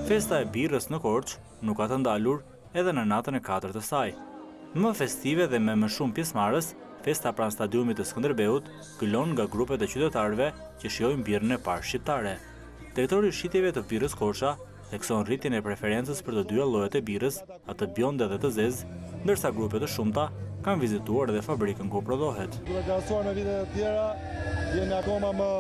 Festa e birrës në Korçë nuk ka të ndalur edhe në natën e katërt të saj. Më festive dhe me më shumë pjesëmarrës, festa pranë stadiumit të Skënderbeut gëlon nga grupet e qytetarëve që shijojnë birrën e parë shqiptare. Drejtori i shitjeve të birrës Korça thekson rritjen e preferencës për të dyja llojet e birrës, atë bjonde dhe të zezë, ndërsa grupe të shumta kanë vizituar edhe fabrikën ku prodhohet. Duke krahasuar me vitet e tjera, jemi akoma më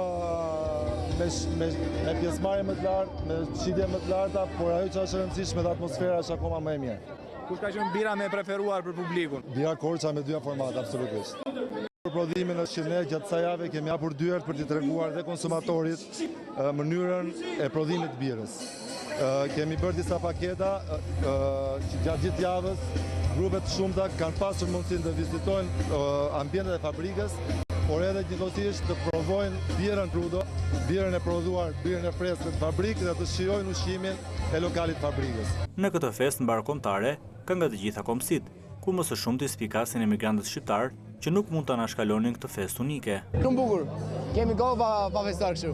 me, me, me pjesëmarrje më të lartë, me shitje më të larta, por ajo që është e rëndësishme dhe atmosfera është akoma më e mirë. Kush ka qenë bira më e preferuar për publikun? Bira Korça me dyja format, absolutisht. Për prodhimin është që ne gjatë kësaj jave kemi hapur dyert për t'i treguar dhe konsumatorit mënyrën e prodhimit të birrës. Kemi bërë disa paketa që gjatë gjithë javës grupe të shumta kanë pasur mundësinë të vizitojnë ambientet e fabrikës, por edhe njëkohësisht të provojnë birrën crudo, birrën e prodhuar, birrën e freskët në fabrikë dhe të shijojnë ushqimin e lokalit të fabrikës. Në këtë festë mbarëkombëtare ka nga të gjitha kombësitë, ku më së shumti spikasin emigrantët shqiptarë që nuk mund të anashkalonin këtë festë unike. Shumë bukur. Kemi kohë pa, pa festuar kështu.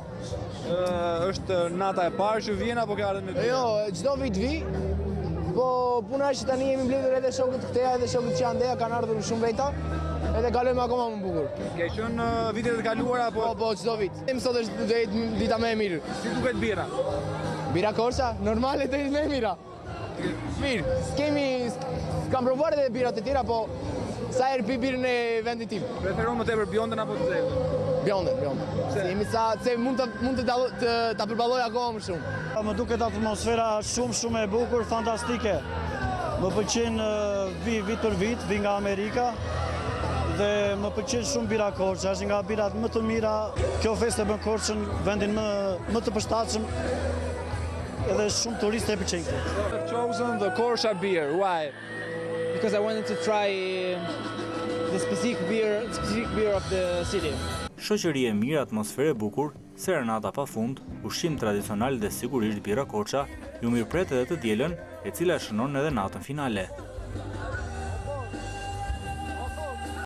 Është nata e parë që vjen apo ke ardhur me birrë? Jo, çdo vit vi. Po puna është që tani jemi mbledhur edhe shokët këteja, edhe shokët që andeja kanë ardhur shumë veta. Edhe kalojmë akoma më bukur. Ke qenë vitet e kaluara apo? Po, po, çdo vit. Im sot është do jetë dita më e mirë. Si duket birra? Bira Korça, normale do jetë më e mira. Mirë, s'kemi, s'kam provuar edhe birat e tjera, po sa herë pi birën e vendit tim. Preferon më tepër bjondën apo të zezën? Bjondën, bjondën. Se jemi sa, se mund të mund të dallo, të ta përballoj akoma më shumë. Më duket atmosfera shumë shumë e bukur, fantastike. Më pëlqen vi vit për vit, vi nga Amerika dhe më pëlqen shumë bira Korça, është nga birat më të mira. Kjo festë e bën Korçën vendin më më të përshtatshëm edhe shumë turistë e pëlqejnë këtë. I've chosen the Korça beer. Why? Because I wanted to try the specific beer, specific beer of the city. Shoqëri e mirë, atmosferë e bukur, serenata pa fund, ushqim tradicional dhe sigurisht birra Korça, ju mirëpret edhe të dielën, e cila shënon edhe natën finale.